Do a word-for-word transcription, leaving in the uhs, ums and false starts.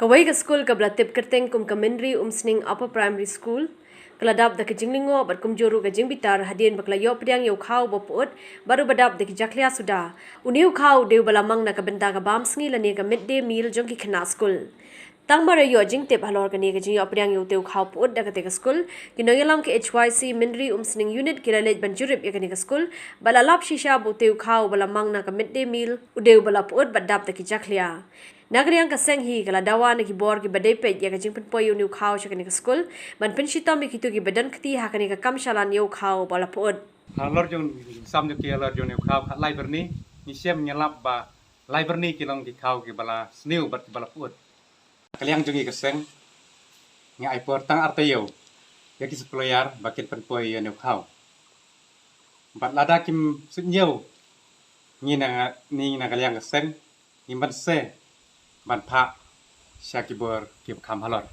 Kawei ka skul kaba la tip kyrteng kum ka Mynri Umsning Upper Primary School ka la dap da ka jinglyngngoh bad kumjuh ruh ka jingbitar hadien ba ka la ïoh pdiang ïa u khaw ba pyut bad uba dap da ki jakhlia suda. Une u khaw u dei uba la mang na ka bynta ka bam sngi lane ka midday meal jong ki khynnah skul. Tang mar ïoh jingtip halor kane ka jingïoh pdiang ïa utei u khaw pyut da katei ka skul, ki nongïalam ka H Y C Mynri Umsning Unit ki la leit ban jurip ïa kane ka skul bad la lap shisha ba utei u khaw uba la mang na ka midday meal u dei uba la pyut bad dap da ki jakhlia. Na ka liang ka seng hi ka la dawa na ki bor kiba dei peit ïa ka jingpynpoi ïa une u khaw sha kane ka skul ban pynshitom ïa kito kiba don kti ha kane ka kam shalan ïa u khaw ba la pyut. Halor jong sam jong ki halor jong une u khaw khatlai byrni, ngi shem ngi lap ba lai byrni ki long ki khaw kiba la sniew bad kiba la pyut. Ka liang jong ngi ka seng ngi ai por tang ar taïew ïa ki supplier ba kin pynpoi ïa une u khaw. Bad lada kim sut ñiew, ngi na ngi na ka liang ka seng ngi mynse ban phah sha ki bor kiba kham halor.